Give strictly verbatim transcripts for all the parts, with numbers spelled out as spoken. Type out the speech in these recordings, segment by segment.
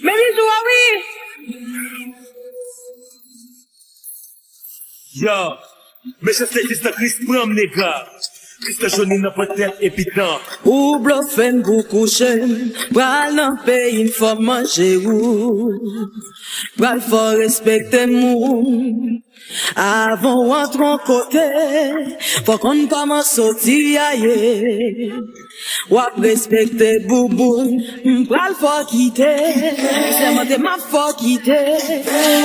Men bijou a wi. Yo, mechanste Kris nan Kris pran m nega. Kris nan jwenn li nan pòt tèt epi tan. Ou blofe m pou kouche m, pral nan peyi m fò m manje ou. Pral fò respekte moun. Avan w antre yon kote, fò konn kòman soti a ye. W ap respekte bouboun, m pral fò kite. Sèmante m ap fò kite.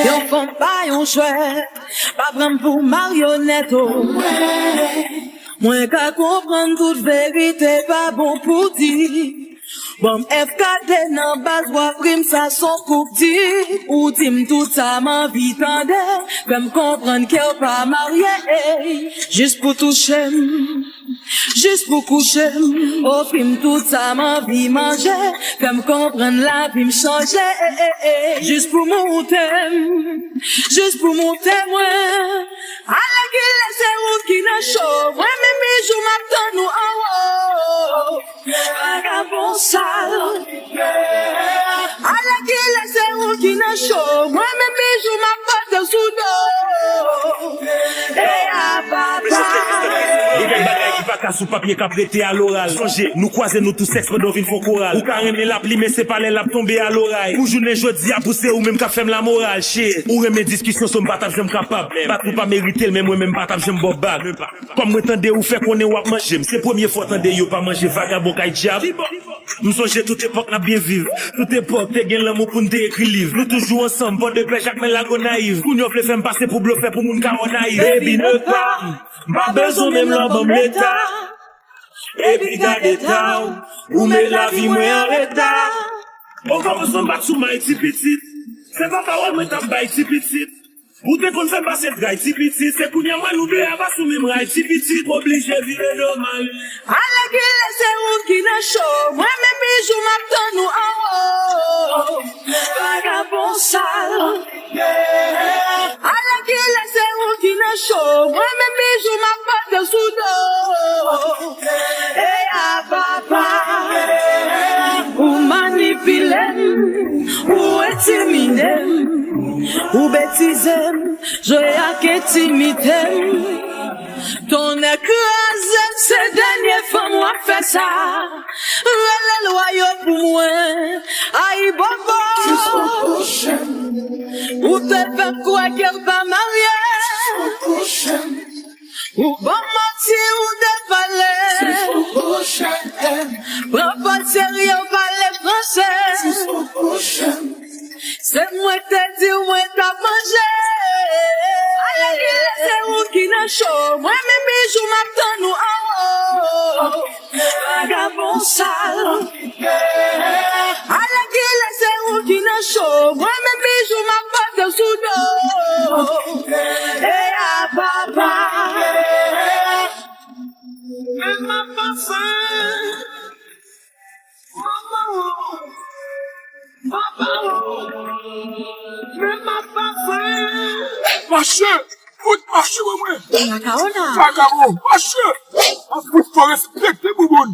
Yon fanm pa yon chwè, pa pran m pou maryonèt o. Mwen ka konprann tout verite pa bon pou di. Ban m F K D nan baz w ap ri m sa s on kou k di. Ou di m tout sa m anvi tande. Fè m konprann ke w pa marye. Jis pou touche m, jis pou kouche m. Ofri m tout sa m anvi manje. Fè m konprann lavi m chanje. Jis pou moute m, jis pou moute mwen. Alèkile se ou ki nan cho. Mwen menm bijou m ap tann ou anwo. Vagabon sal. Alèkile se ou ki nan cho. Mwen menm bijou m ap pote sou do. E a papa. Gen kèk bagay ki pa ka sou papye k ap rete a loral. Sonje, nou kwaze nou tou sèks pandan w vin fè yon koral. Ou ka renmen lapli, men se pa lè l ap tonbe a loray. Pou jounen jodi a, pou se ou menm k ap fè m lamoral, shit. Ou renmen diskisyon, so m pa t ap janm kapab. Bat ou pa merite l, men mwen menm m pa t ap janm ba w bag. Kòm mwen tande ou fè konnen w ap manje m, se premye fwa w tande yo pa manje vagabon kay dyab. M sonje tout epòk n ap byen viv. Tout epòk te gen lanmou pou n te ekri liv. Nou toujou ansanm, Pòdepè, Jakmèl, Lagonayiv. Kounye a w vle fè m pase pou blofè pou moun ka wè w nayiv. Baby, ne pa, m pa bezwen menm lè w ban m leta. Epi gad eta w, ou met lavi mwen an reta. Ou kòmanse bat sou may ti pitit. Se pa pawòl mwen t ap bay ti pitit. Ou te konn fè m pase tray ti pitit. Se kounye a mwen nou de a pa sou menm ray ti pitit. Oblije vire do m ale. Alèkile se ou ki nan cho. Mwen menm bijou m ap tann ou anwo. Vagabon sal. Alèkile se ou ki nan cho. Mwen menm bijou m ap pote sou do. E a papa. Ou manipile m, ou entimide m, ou betize m, jwe ak entimite m. Tonnè kraze m, se dènye fwa m w ap fè sa. Rele lwa yo pou mwen. Ayibobo. Ou te fè m kwè ke w pa marye. Ou ban m manti, ou te pale. Pran pa serye, w pale franse. Se mwen k te di w mwen t ap manje. Alèkile se ou ki nan cho. Mwen menm bijou m ap tann ou anwo. Vagabon sal. Alèkile se ou ki nan cho. Mwen menm bijou m ap pote sou do. E a papa. Men m ap pase. Papa o. Papa o. Men m ap pase. Mache. Fout mache wè mwen. Vagabon. Mache. An fout fò respekte bouboun.